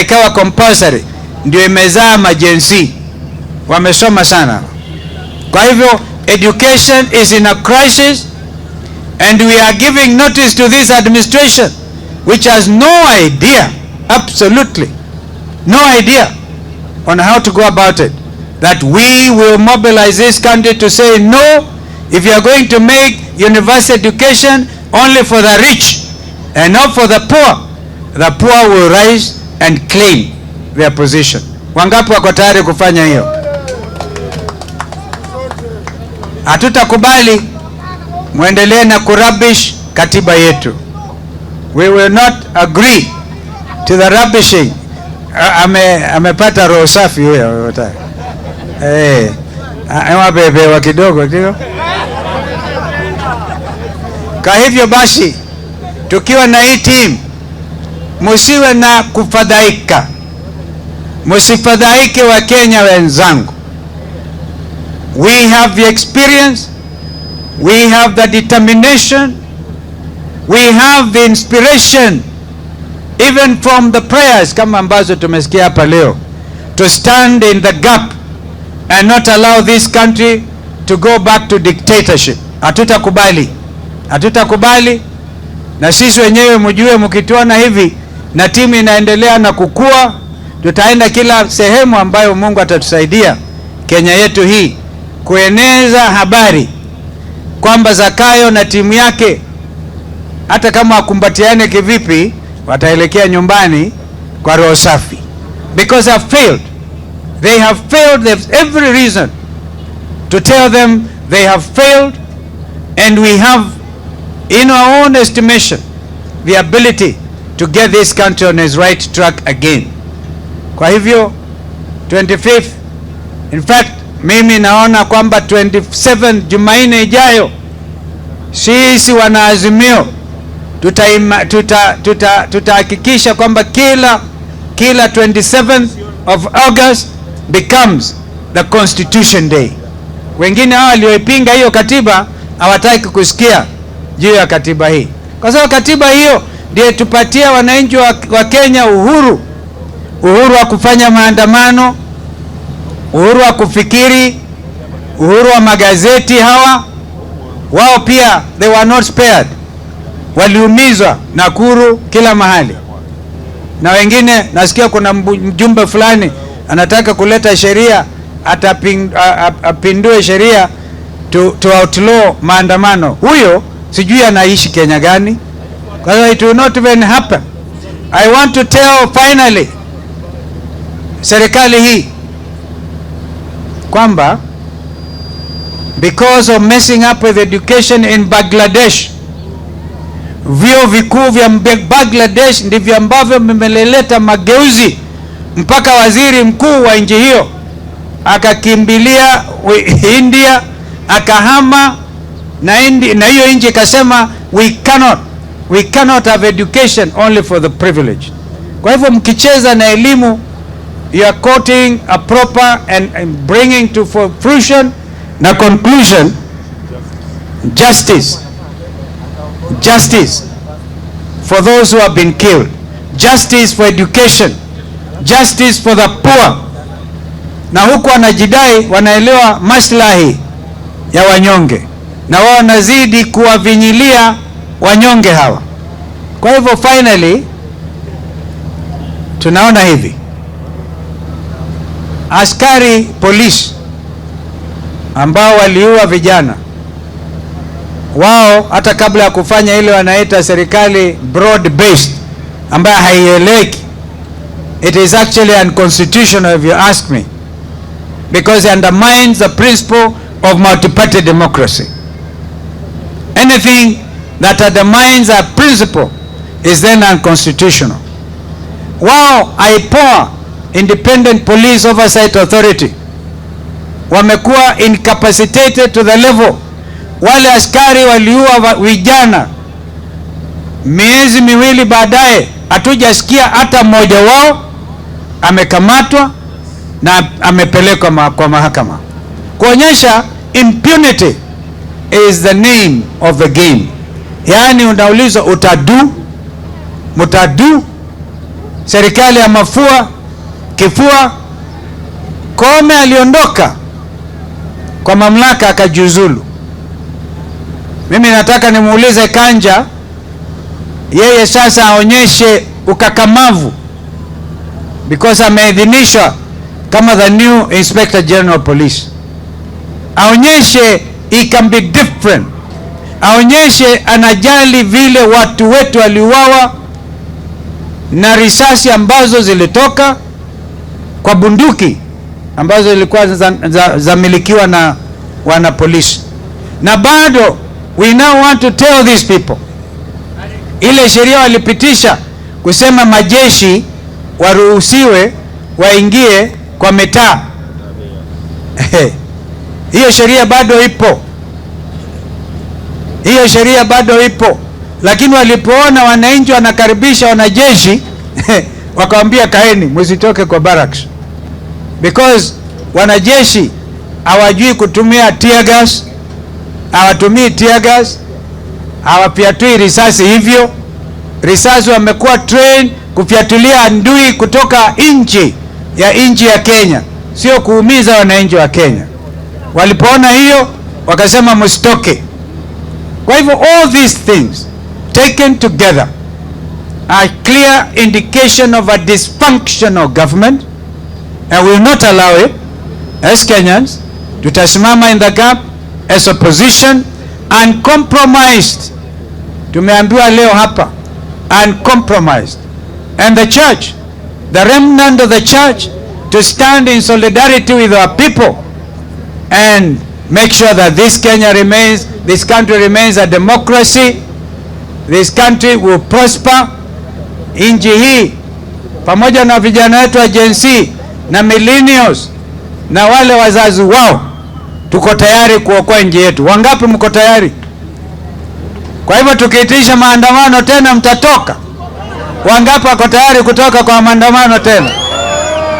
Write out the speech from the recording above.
ikawa compulsory, ndio imezaa ma-Gen Z, wamesoma sana. Kwa hivyo education is in a crisis and we are giving notice to this administration, which has no idea, absolutely no idea on how to go about it, that we will mobilize this country to say no. If you are going to make university education only for the rich and not for the poor, the poor will rise and claim their position. Wangapi wako tayari kufanya hiyo? Hatutakubali muendelee na kurubbish katiba yetu. We will not agree to the rubbishing. Amepata roho safi huyo. Eh, amepewa kidogo ndio. Kwa hivyo basi, tukiwa na hii team, musiwe na kufadhaika, musifadhaike Wakenya wenzangu. We have the experience, we have the determination, we have the inspiration even from the prayers kama ambazo tumesikia hapa leo, to stand in the gap and not allow this country to go back to dictatorship. Hatutakubali, hatutakubali. Na sisi wenyewe mjue, mkituona hivi na timu inaendelea na kukua, tutaenda kila sehemu ambayo Mungu atatusaidia Kenya yetu hii kueneza habari kwamba Zakayo na timu yake, hata kama wakumbatiane kivipi, wataelekea nyumbani kwa roho safi, because they have failed. They have failed. There's every reason to tell them they have failed, and we have, in our own estimation, the ability to get this country on its right track again. Kwa hivyo 25th, in fact, mimi naona kwamba 27, Jumanne ijayo, sisi wanaazimio tutahakikisha kwamba kila 27th of August becomes the Constitution Day. Wengine hao walioipinga hiyo katiba hawataki kusikia juu ya katiba hii, kwa sababu katiba hiyo ndiyo tupatia wananchi wa Kenya uhuru, uhuru wa kufanya maandamano, uhuru wa kufikiri, uhuru wa magazeti. Hawa wao pia, they were not spared, waliumizwa Nakuru, kila mahali, na wengine nasikia kuna mjumbe fulani anataka kuleta sheria, apindue sheria to outlaw maandamano. Huyo sijui anaishi Kenya gani? Kwa hiyo it will not even happen. I want to tell finally serikali hii kwamba because of messing up with education in Bangladesh, vyuo vikuu vya Bangladesh ndivyo ambavyo vimeleta mageuzi mpaka waziri mkuu wa nchi hiyo akakimbilia India, akahama na hiyo nchi ikasema, We cannot have education only for the privileged." Kwa hivyo mkicheza na elimu, you are quoting a proper and bringing to fruition na conclusion justice, justice for those who have been killed, justice for education, justice for the poor. Na huku wanajidai wanaelewa maslahi ya wanyonge, na wao wanazidi kuwavinyilia wanyonge hawa. Kwa hivyo finally tunaona hivi, askari polisi ambao waliua vijana wao, hata kabla ya kufanya ile wanaita serikali broad based ambayo haieleweki, it is actually unconstitutional if you ask me, because it undermines the principle of multi-party democracy. Anything that undermines that principle is then unconstitutional. Wao IPOA, Independent Police Oversight Authority, wamekuwa incapacitated to the level wale askari waliua vijana, miezi 2 baadaye hatujasikia hata mmoja wao amekamatwa na amepelekwa kwa mahakama, kuonyesha impunity is the name of the game. Yaani unaulizwa, utadu mutadu. Serikali ya mafua kifua. Koome aliondoka kwa mamlaka akajiuzulu. Mimi nataka nimuulize Kanja, yeye sasa aonyeshe ukakamavu because ameidhinishwa kama the new Inspector General of Police. Aonyeshe he can be different, aonyeshe anajali vile watu wetu waliuawa na risasi ambazo zilitoka kwa bunduki ambazo zilikuwa zamilikiwa na wana polisi. Na bado we now want to tell these people, ile sheria walipitisha kusema majeshi waruhusiwe waingie kwa mitaa, hiyo sheria bado ipo, hiyo sheria bado ipo, lakini walipoona wananchi wanakaribisha wanajeshi, wakawambia, "Kaeni, msitoke kwa barracks," because wanajeshi hawajui kutumia tear gas, hawatumii tear gas, hawafyatui risasi hivyo. Risasi wamekuwa trained kufyatulia adui kutoka nchi ya nchi ya Kenya, sio kuumiza wananchi wa Kenya. Walipoona hiyo, wakasema msitoke. Kwa hivyo all these things taken together are clear indication of a dysfunctional government, and we will not allow it. As Kenyans, tutasimama in the gap as opposition, uncompromised. Tumeambiwa leo hapa, uncompromised. And the church, the remnant of the church, to stand in solidarity with our people and make sure that this Kenya remains, this country remains a democracy, this country will prosper. Nchi hii pamoja na vijana wetu wa Gen Z na millennials na wale wazazi wao, tuko tayari kuokoa nchi yetu. Wangapi mko tayari? Kwa hivyo tukiitisha maandamano tena mtatoka? Wangapi wako tayari kutoka kwa maandamano tena?